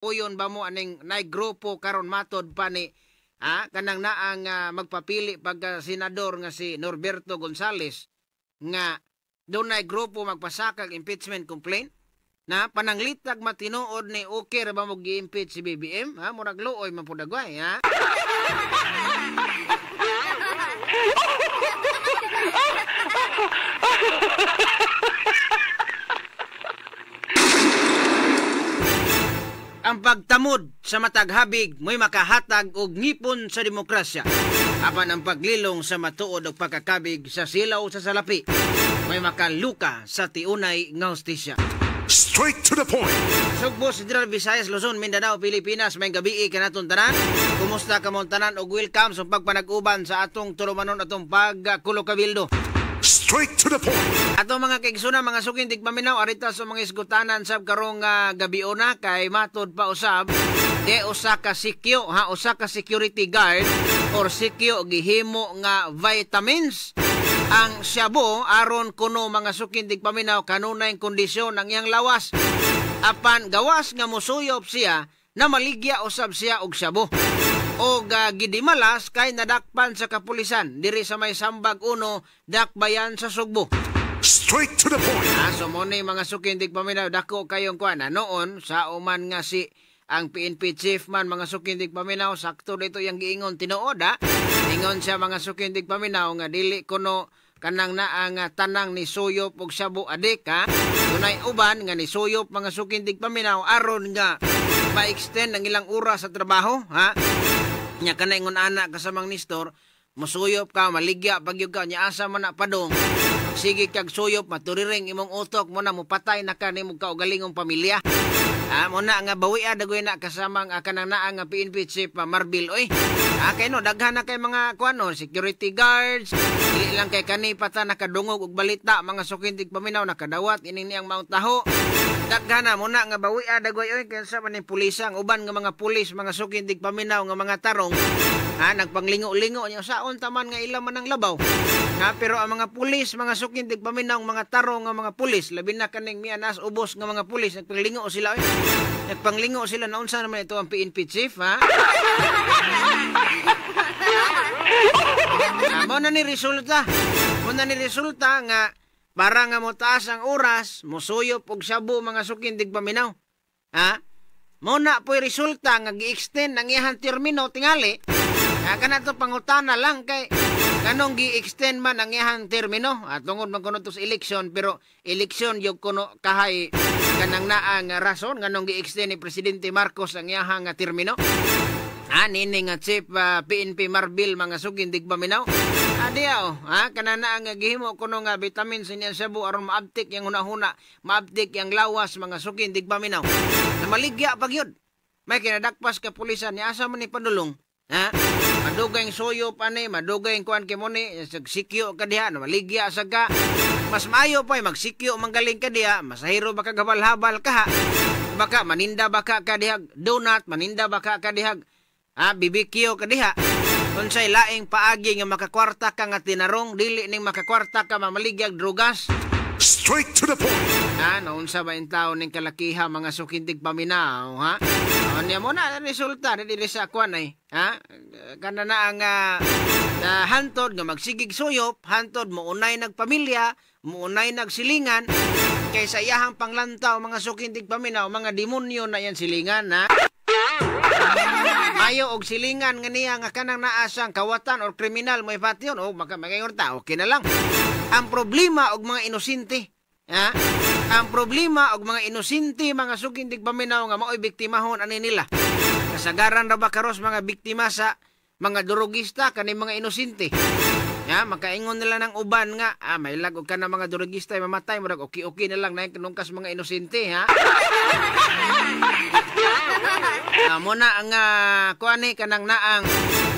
Uyon ba mo aning nay grupo karon matod pa ni kanang naang magpapili pagka senador nga si Norberto Gonzales nga dunay grupo magpasakag impeachment complaint na pananglitag matinuod ni okay ra ba mo gi-impeach si BBM, ha? Murag luoy man pud agway, ha? Ang pagtamod sa matag habig mo'y makahatag og ngipon sa demokrasya. Apan ang paglilong sa matuod og pagkakabig sa silaw sa salapi mo'y makaluka sa tiunay nga hustisya. Straight to the point. Sugbo, Central Visayas, Luzon, Mindanao, Pilipinas, may gabi kanaton tanan. Kumusta ka mong tanan og welcome sa pagpanag-uban sa atong tulumanon, atong pagkulo kabildo. Straight to the point. Ato mga kaigsuna, mga suking tigpaminaw, arita sa mga isgutanan sab karong gabiona kay matod pa usab de usa ka sikyo, ha, usa ka security guard or sikyo gihimo nga vitamins ang shabu aron kuno mga suking tigpaminaw kanunay kondisyon ang iyang lawas. Apan gawas nga musuyop siya na maligya usab siya og shabu. Og gidimalas kay nadakpan sa kapulisan diri sa may Sambag 1, Dakbayan sa Sugbo. Straight to the point. So mo ni mga suking tigpaminaw, dako kayong kuan noon sa uman nga si ang PNP chief man mga suking tigpaminaw, sakto dito yang giingon tinuod, ha. Ingon siya mga suking tigpaminaw nga dili kuno kanang naa nga tanang ni suyop og shabu adik, ha. Dunay uban nga ni suyop mga suking tigpaminaw aron nga ma-extend ang ilang oras sa trabaho, ha. Nya kana ingon ana kasamang Nestor, musuyop ka maligya pagyud ka nya asa man na padong. Sige kag suyop maturiring imong utok mo na mupatay na ka nimo kaugalingong pamilya. Mo na nga bawia dagoy na kasamang kanang naa nga PNP chief Marbil oy. Kay no daghan na kay mga kuano security guards, dili lang kay kani pata nakadungog og balita mga sukintig paminaw nakadawat ining niyang maong taho. Daghan na mo na nga bawia dagoy oy kaysa man ning pulisang uban nga mga pulis mga sukintig paminaw nga mga tarong. Nagpanglingo-lingo niya saon taman nga ila man ang labaw. Pero ang mga pulis mga sukintig paminaw mga tarong nga mga pulis labi na kaning mianas ubos nga mga pulis nagpanglingo sila oy. Nagpanglingo sila naunsa naman ito ang PNP chief, ha? Mo na ni resulta. Mo na ni resulta nga para nga motaas ang oras, mosuyop og shabu mga sukindig paminaw. Ha? Mo na po'y resulta nga gi-extend ang iyang termino tingali. Kana to pangutana lang kay kanong gi-extend man ang iyang termino. Tungod man kuno to sa election, pero election yung kuno kahay kanang naa nga rason nganong gi-extend ni Presidente Marcos ang iyang termino. Nini nga chief PNP Marbil mga sukindig paminaw. Diyaw, kana na ang gihimo kuno nga vitamin sa niyang shabu aron maabtik yang hunahuna, maabtik yang lawas mga sukindig paminaw. Na maligya pag yun. May kinadakpas ka pulisan ni asa man ni padulong. Ha? Madugay suyop ani, madugay kuan kay mo ni, sikyo ka diha, maligya sa ka. Mas maayo pa magsikyo manggaling ka diha, masahiro baka gabal-habal ka ha. Baka maninda baka ka diha donut, maninda baka ka diha BBQ ka diha. Unsay laing paagi nga makakwarta ka nga tinarong, dili ning makakwarta ka mamaligyag drugas. Straight to the point. Naunsa ba in taon ning kalakiha mga sukintig paminaw, ha? Niya mo na resulta dili sa kuan ay, ha? Kana na ang hantod nga magsigig suyop, hantod mounay nagpamilya, mounay nagsilingan kaysa iyahang panglantaw mga sukintig paminaw, mga demonyo na yan silingan, ha? Mayo og silingan nga niya nga kanang naasang kawatan or kriminal mo ipation o magayon ta, okay na lang. Ang problema og mga inosente, ha? Ang problema og mga inosente mga sukintig paminaw nga maoy biktimahon ani nila. Kasagaran ra ba karos mga biktima sa mga durugista kani mga inosente. Ya, makaingon nila ng uban nga, may lag og kana mga durugista ay mamatay, murag okay-okay na lang na nungkas mga inosente, ha? Muna ang kuani kanang naang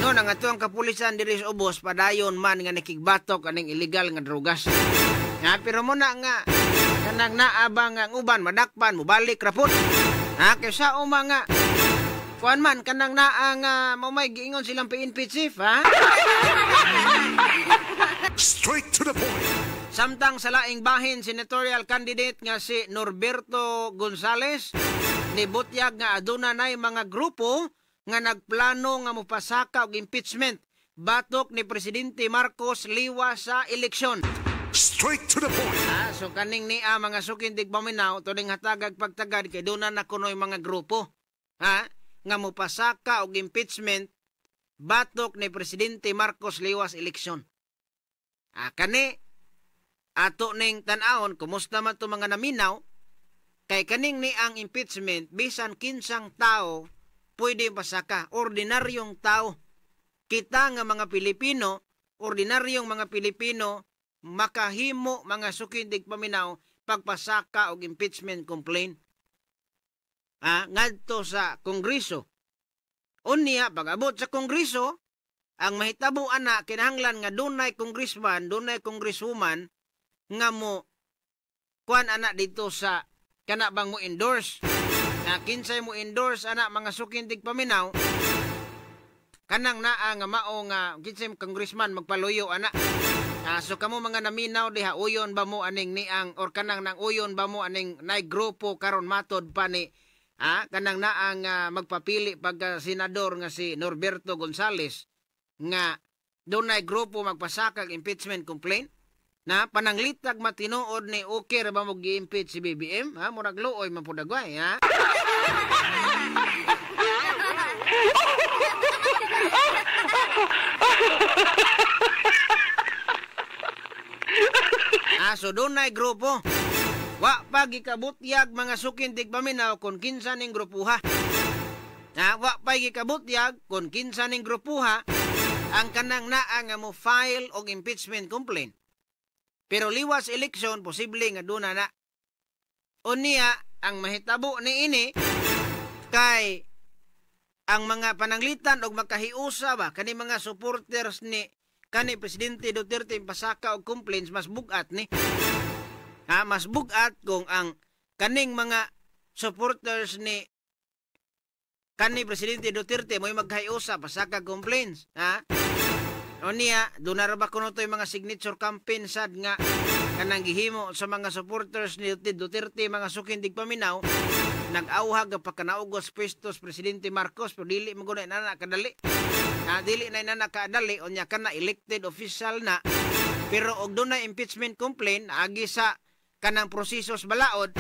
no nang ato ang kapulisan diri sa ubos padayon man nga nakigbatok aning illegal nga drogas. Pero muna nga kanang naabang ang uban madakpan mobalik ra pud. Kaysa uma nga kuan man kanang naa nga mo may giingon silang PNP chief, ha? Straight to the point. Samtang sa laing bahin, senatorial candidate nga si Norberto Gonzales Nibutyag nga aduna nay mga grupo nga nagplano nga mopasaka og impeachment batok ni Presidente Marcos liwas sa eleksyon. Straight to the point. So kaning niya, mga suking tigpaminaw, tuning hatagag pagtagad kay duna na kunoy mga grupo, ha, nga mopasaka og impeachment batok ni Presidente Marcos liwas eleksyon. Kani ato ning tan-awon kumusta man to, mga naminaw, kay kaning ni ang impeachment, bisan kinsang tao pwede pasaka, ordinaryong tao. Kita nga mga Pilipino, ordinaryong mga Pilipino, makahimo, mga suking tigpaminaw, pagpasaka og impeachment complaint ngadto sa Kongreso. Unya pag-abot sa Kongreso, ang mahitabo ana, kinahanglan nga dunay congressman, dunay congresswoman nga mo kuan ana dito sa kana bang mo endorse. Na kinsay mo endorse ana, mga suking tigpaminaw? Kanang naa nga mao nga kinsay congressman magpaluyo ana. So kamo mga naminaw diha, uyon ba mo aning niang or kanang nang uyon ba mo aning nay grupo karon matod pa ni kanang naa nga magpapili pagka senador nga si Norberto Gonzales nga dunay grupo magpasakag impeachment complaint na pananglitag matinuod ni okay ra ba mo gi-impeach si BBM, ha? Murag luoy man pud agway, ha? So dunay grupo. Wa pa gikabutyag, mga suking tigpaminaw, kung kinsa ning grupuha. Wa pa gikabutyag kung kinsa ning grupuha ang kanang naa nga mo file og impeachment complaint. Pero liwas eleksyon, posible nga duna na. Unya, ang mahitabo ni ini kay ang mga pananglitan og makahiusa ba kani mga supporters ni kani Presidente Duterte pasaka og complaints, mas bugat ni. Ha, mas bugat kung ang kaning mga supporters ni kani Presidente Duterte mo'y maghiusa pasaka complaints, ha? O niya, doon na ra ba kuno to'y mga signature campaign sad nga kanang gihimo sa mga supporters ni Duterte, mga suking tigpaminaw, nag-awhag ang pagkanaugos pwestos Presidente Marcos, pero dili mo guna na kadali. Dili na na kadali, unya ka na elected official na, pero og doon na impeachment complaint agi sa kanang prosesos balaod,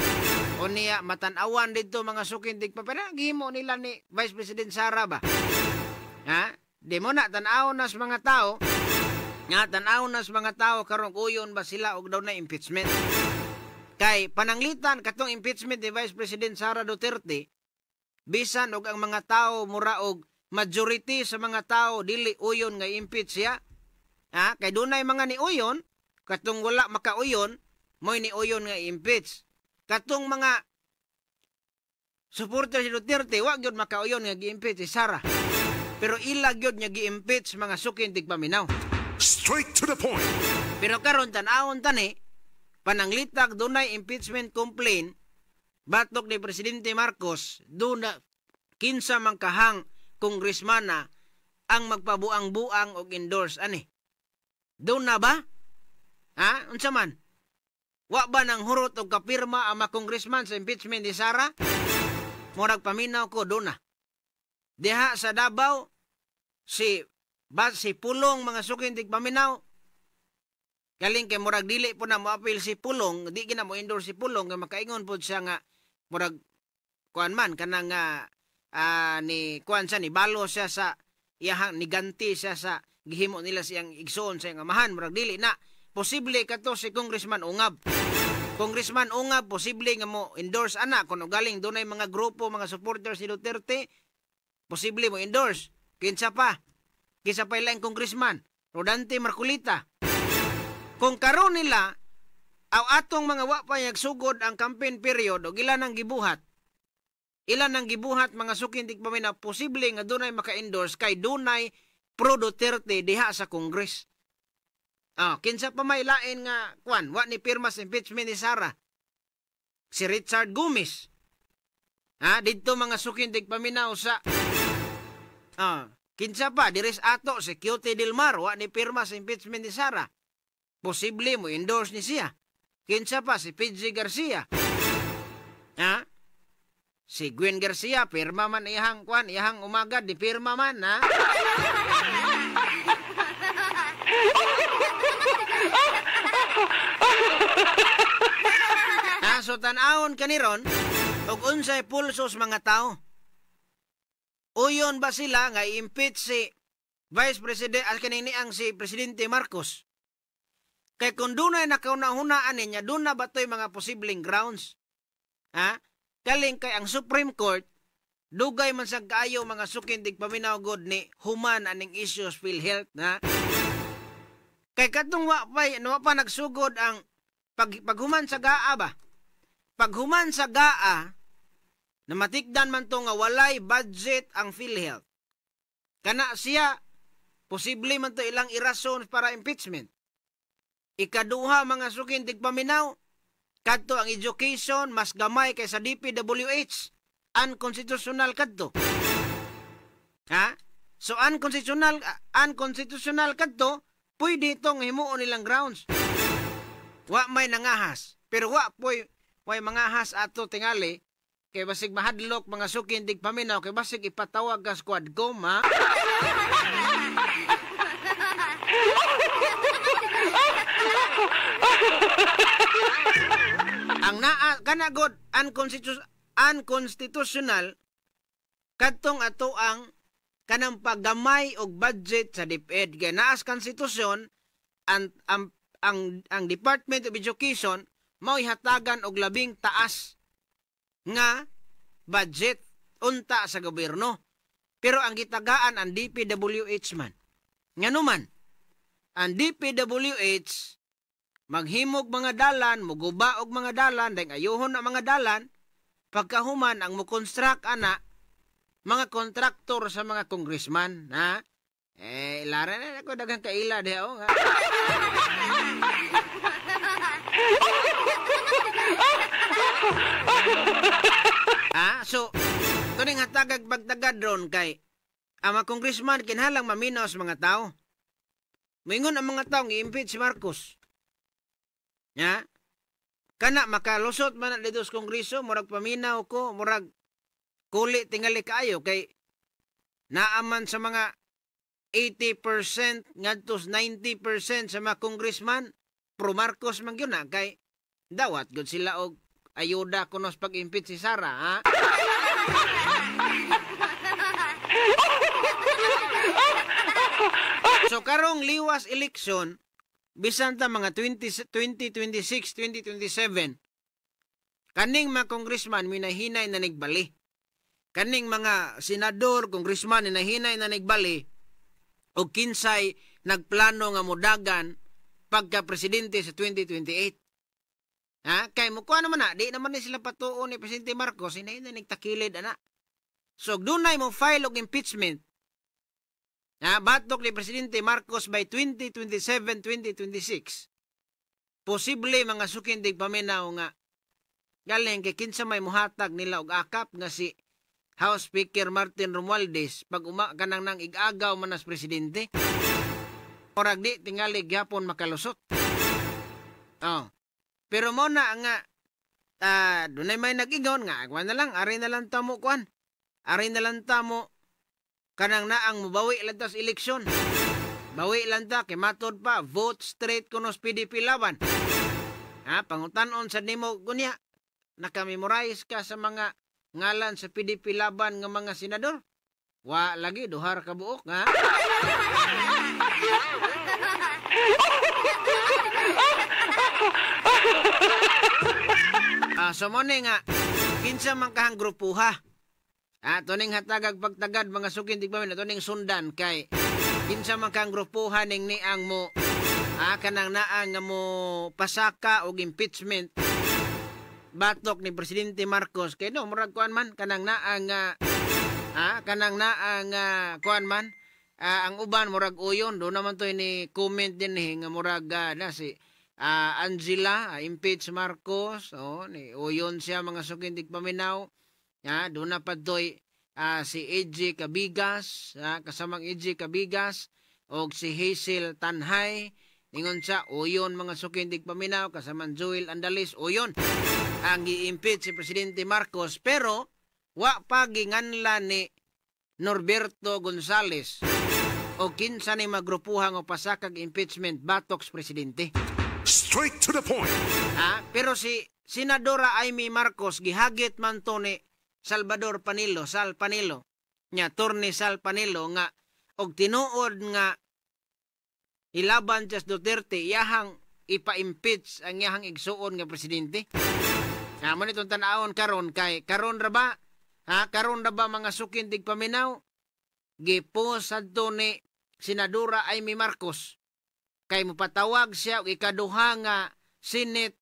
o niya matan-awan dito, mga suking tigpaminaw, gihimo nila ni Vice President Sara ba? Ha? Di mo na tan-aw na sa mga tao, nga tan-aw na sa mga tao karon uyon ba sila og daw na impeachment. Kay pananglitan katong impeachment ni Vice President Sara Duterte, bisan og ang mga tao mura og majority sa mga tao dili uyon nga impeach siya. Ha? Kay dunay mga ni uyon, katong wala makauyon, mo'y ni uyon nga impeach. Katong mga supporter si Duterte, wa gyud makauyon nga gi-impeach si Sara. Pero ila gyud nga gi-impeach, mga suking tigpaminaw. Straight to the point. Pero karon tan-awon tani, pananglitag dunay impeachment complaint batok ni Presidente Marcos, duna kinsa man kahang kongresmana ang magpabuang-buang og endorse ani. Duna ba? Ha? Unsa man? Wa ba nang hurot og kapirma ang mga congressman sa impeachment ni Sara? Murag paminaw ko duna. Diha sa Davao, si ba si Pulong, mga suking tigpaminaw, galing kay murag dili po na moapil si Pulong, di gina mo endorse si Pulong kay makaingon pod siya nga murag kuan man kanang nga ni kuan siya, ni balo siya sa iyahang niganti siya sa gihimo nila siyang igsoon sa iyang amahan, murag dili na posible kato si Congressman Ungab. Congressman Ungab posible nga mo endorse ana kung galing dunay mga grupo mga supporters ni Duterte, posible mo endorse. Kinsa pa? Kinsa pa ilang congressman? Rodante Marcoleta. Kung karon nila aw atong mga wa pa nagsugod ang campaign period og ilan ang gibuhat. Ilan ang gibuhat, mga suking tigpaminaw, posible nga dunay maka-endorse kay dunay pro Duterte diha sa Congress. Kinsa pa may lain nga kwan, wa ni pirma sa impeachment ni Sara? Si Richard Gomez. Ha, didto, mga suking tigpaminaw, sa kinsa pa diris ato, si Cutie Del Mar, wa ni pirma sa impeachment ni Sara. Posible mo endorse ni siya. Kinsa pa, si PG Garcia. Ha? Si Gwen Garcia, pirma man iyahang kwan, iyahang umagad, di pirma man, ha? So tan-awon kaniron og unsay pulsos mga tao. Uyon ba sila nga i-impeach si Vice President al kaning niang si Presidente Marcos? Kay kung dunay nakauna-hunaan niya, doon na ba to'y mga posibleng grounds? Ha? Kaling kay ang Supreme Court, dugay man sa kaayo mga sukindig paminaw god ni human aning issues PhilHealth, ha? Kay katong wa pa nagsugod ang paghuman sa GAA ba? Paghuman sa GAA, namatikdan man to nga walay budget ang PhilHealth. Kana siya, posible man to ilang irason para impeachment. Ikaduha mga sukindig paminaw, kadto ang education mas gamay kaysa DPWH. Unconstitutional kadto. Ha? So unconstitutional kadto, pwede itong himuon nilang grounds. Wa may nangahas, pero wa poy way mangahas ato tingali kay basig mahadlok mga sukindig paminaw kay basig ipatawag ka squad com, ha? Ang naa kana god unconstitutional kadtong ato ang kanang paggamay og budget sa DepEd kay naas konstitusyon ang Department of Education mao'y hatagan og labing taas nga budget unta sa gobyerno. Pero ang gitagaan ang DPWH man. Nganuman, ang DPWH maghimog mga dalan, muguba og mga dalan, dahil ayuhon na mga dalan, pagkahuman ang mukonstruct ana, mga kontraktor sa mga congressman, ha? Eh, lara na ako daghang kaila diha, oh, ha? Ha? So, tuning hatagag pagtagad ron kay ang mga congressman kinahanglang maminaw sa mga tao. Moingon ang mga tao gi-impeach si Marcos. Ya? Kana makalusot man na dito sa kongreso, murag paminaw ko, murag kuli tingali kaayo kay naaman sa mga 80% ngadto 90% sa mga congressman pro Marcos man gyud na kay dawat gud sila og ayuda kuno sa pag-impeach si Sara, ha? So karong liwas eleksyon bisan ta mga 2026, 2027, kaning mga congressman minahinay na nagbali. Kaning mga senador, congressman minahinay na nagbali og kinsay nagplano nga modagan pagka presidente sa 2028. Ha? Kay mukuha naman na, di naman ni sila patuon ni Presidente Marcos, hinay na nagtakilid ana. So dunay mo file og impeachment. Ha, batok ni Presidente Marcos by 2027-2026. Posible mga sukindig paminaw nga galing kay kinsa may muhatag nila og akap nga si House Speaker Martin Romualdez pag uma kanang nang igagaw man as presidente. Murag di tingali gyapon makalusot. Oh. Pero mo na nga dunay may nag-ingon nga agwa na lang, ari na lang tamo kuan. Ari na lang tamo kanang naang mubawi lang ta sa eleksyon. Bawi lang ta kay matod pa vote straight kuno sa PDP Laban. Ha, pangutan-on sa nimo gunya nakamemorize ka sa mga ngalan sa PDP Laban nga mga senador. Wa lagi duhar ka buok, ha? So mo ni nga kinsa man kahang grupuha. Tuning hatagag pagtagad mga sukin tigpamin na tuning sundan kay kinsa man kang grupuha ning niang mo kanang naa nga mo pasaka og impeachment batok ni Presidente Marcos kay no murag kuan man kanang naa nga kanang naa nga kuan man ang uban murag uyon do naman to ni comment din nga murag na si Angela impeach Marcos, oh ni uyon siya mga sukin tigpaminaw. Ya, doon na pa doy si AJ Cabigas, kasamang AJ Cabigas og si Hazel Tanhay. Ingon siya, uyon mga sukindig paminaw, kasamang Joel Andalis, uyon ang gi-impeach si Presidente Marcos. Pero Wa pa ginganla ni Norberto Gonzales o kinsa ni magrupuha nga pasakag impeachment batok sa presidente. Straight to the point. Ha? Pero si Senadora Imee Marcos gihagit man to ni Salvador Panelo, Sal Panelo, nya Torne Sal Panelo nga og tinuod nga ilaban siya sa Duterte, iyahang ipa-impeach ang iyahang igsuon nga presidente. Ha, mo nitong tan-awon karon kay karon ra ba? Ha, karon ra ba, mga suking tigpaminaw? Gipost adto ni Senadora Imee Marcos kay mopatawag siya og ikaduha nga Senate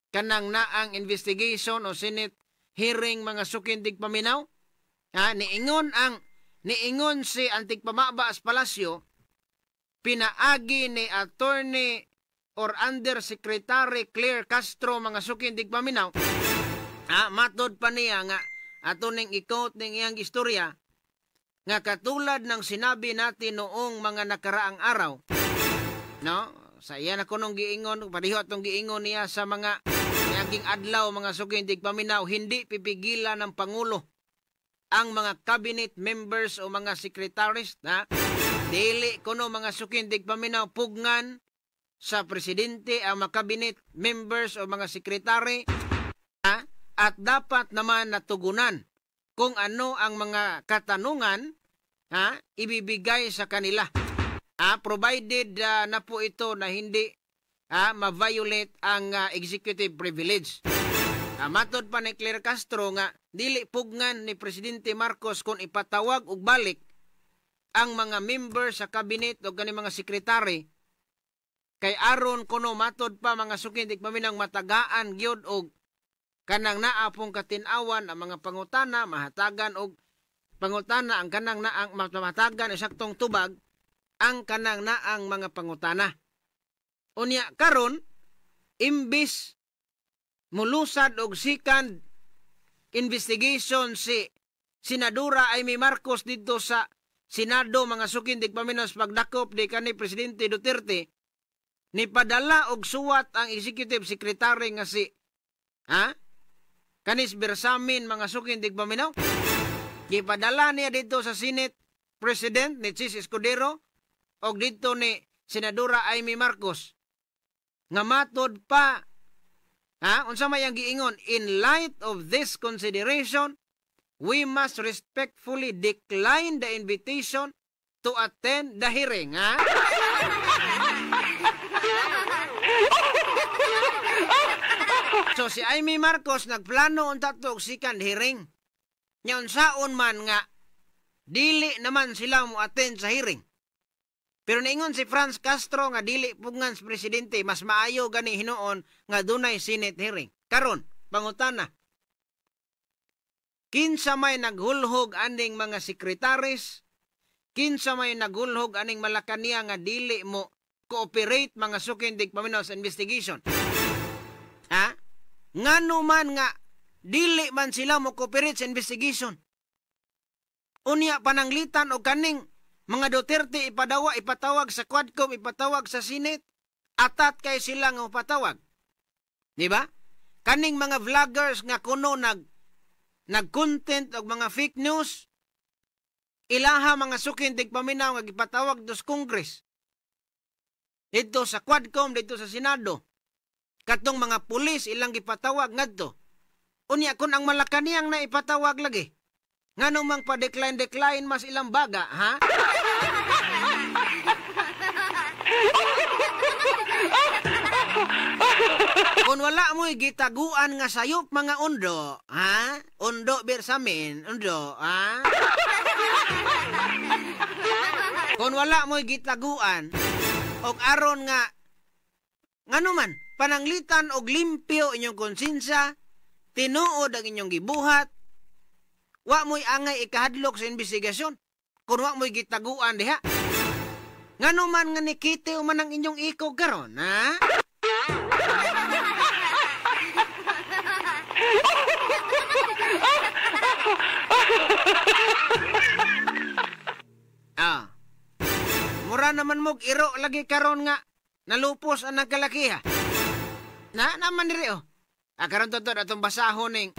kanang naang investigation o Senate hearing, mga suking tigpaminaw. Ha, niingon si Antigpamaba sa palasyo pinaagi ni attorney or Undersecretary Claire Castro, mga suking tigpaminaw. Ha, matod pa niya nga ato ning i-quote ning iyang istorya nga katulad ng sinabi natin noong mga nakaraang araw, no, sa iya na kunong giingon, pareho atong giingon niya sa mga niaging adlaw, mga suking tigpaminaw, hindi pipigilan ng pangulo ang mga cabinet members o mga secretaries na dili kuno, mga suking tigpaminaw, pugngan sa presidente ang mga cabinet members o mga sekretary, ha? At dapat naman natugunan kung ano ang mga katanungan, ha, ibibigay sa kanila. Ha, provided na po ito na hindi, ha, ma-violate ang executive privilege. Matod pa ni Claire Castro nga dili pugnan ni Presidente Marcos kung ipatawag og balik ang mga member sa cabinet o kani mga sekretary kay aron kuno, matod pa, mga suking tigpaminaw, matagaan gyud og kanang naa pong katin-awan ang mga pangutana, mahatagan og pangutana ang kanang naang mahatagan saktong tubag ang kanang naang mga pangutana. Unya karon, imbis mulusad og second investigation si Senadora Imee Marcos didto sa Senado, mga suking tigpaminaw, pagdakop di kani Presidente Duterte, ni padala og suwat ang executive secretary nga si, ha, Kanis Bersamin, mga suking tigpaminaw. Gipadala niya dito sa Senate President ni Chiz Escudero og dito ni Senadora Imee Marcos nga matod pa, ha, unsa may ang giingon? "In light of this consideration, we must respectfully decline the invitation to attend the hearing," ha. So si Imee Marcos nagplano unta to og second hearing. Nya unsaon man nga dili naman sila mo attend sa hearing. Pero niingon si France Castro nga dili pugngan sa presidente, mas maayo gani hinuon nga dunay Senate hearing. Karon, pangutana. Kinsa may naghulhog aning mga sekretaris? Kinsa may naghulhog aning Malacanang nga dili mo cooperate, mga suking tigpaminaw, sa investigation? Ha? Ngano man nga dili man sila mo cooperate sa investigation? Unya pananglitan og kaning mga Duterte ipadawa, ipatawag sa Quadcom, ipatawag sa Senate, atat kay sila nga mopatawag. Di ba? Kaning mga vloggers nga kuno nag-content og mga fake news, ilaha, mga suking tigpaminaw, nga gipatawag dos Congress. Dito sa Quadcom, dito sa Senado. Katong mga pulis ilang gipatawag ngadto. Unya kun ang Malacanang na ipatawag lagi, ngano mang pa-decline-decline mas ilang baga, ha? Kung wala mo'y gitaguan nga sayop, mga undo, ha? Undo Bersamin, undo, ha? Kung wala mo'y gitaguan, og aron nga, ngano man, pananglitan og limpyo inyong konsensya, tinuod ang inyong gibuhat, wa mo'y angay ikahadlok sa investigasyon, kung wa mo'y gitaguan diha. Ngano man nga nikite man ang inyong ikog karon, ha? Ah. Mura naman mog iro lagi karon nga nalupos ang nagkalakiha. Na naman diri oh. Ah, karon to atong basahon ning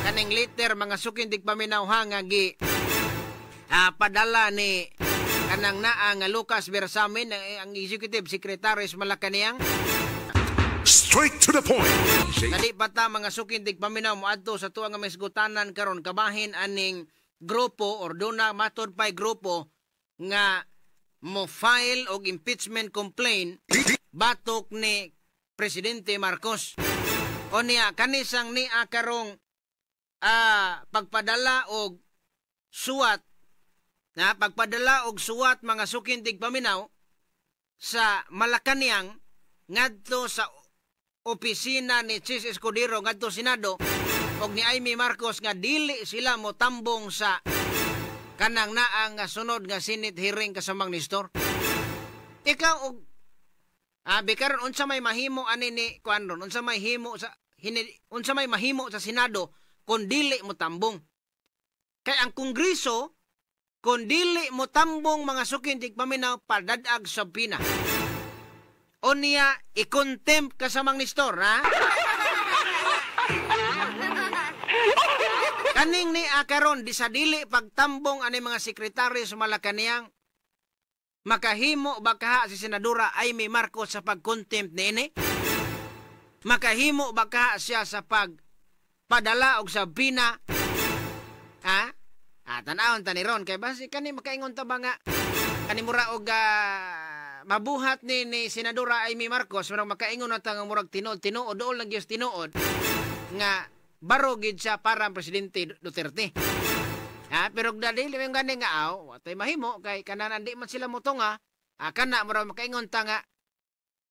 Kaning letter, mga suking tigpaminaw ha, nga gi padala ni kanang naa nga Lucas Bersamin, ang executive secretary sa Malacanang. Straight to the point. Dali pa ta, mga suking tigpaminaw, moadto sa tuwa nga misgutanan karon kabahin aning grupo or duna matod pay grupo nga mo file og impeachment complaint batok ni Presidente Marcos. O niya kanisang niya karong pagpadala og suwat na pagpadala og suwat, mga suking tigpaminaw, sa Malacanang ngadto sa opisina ni Chiz Escudero ngadto Senado og ni Imee Marcos nga dili sila mo tambong sa kanang naa nga sunod nga Senate hearing, kasamang Nestor. Ikaw og bikaron unsa may mahimo ani ni kuan ron, unsa may mahimo sa Senado kung dili mo tambong? Kay ang Kongreso, kung dili mo tambong, mga suking tigpaminaw, padadag subpoena. O niya, i-contempt kasamang Nestor, ha? Kaning ni akaron di sa dili pagtambong ani mga sekretaryo sa Malacanang, makahimo ba kaha si Senadora Imee Marcos sa pag-contempt niini? Makahimo ba kaha siya sa pagpadala og subpoena? Ha? Tan-awon ta ni ron kay basi kani makaingon ta ba nga kani mura og mabuhat ni Senadora Imee Marcos, murag makaingon na ta nga murag tinuod tinuod dool lang gyud tinuod nga baro gid siya para ang Presidente Duterte. Ha, pero dili may gani nga aw, watay mahimo kay kanan di man sila motunga, kana murag makaingon ta nga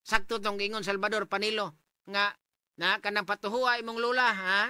sakto tong giingon Salvador Panelo nga na kanang patuhuwa imong lola, ha?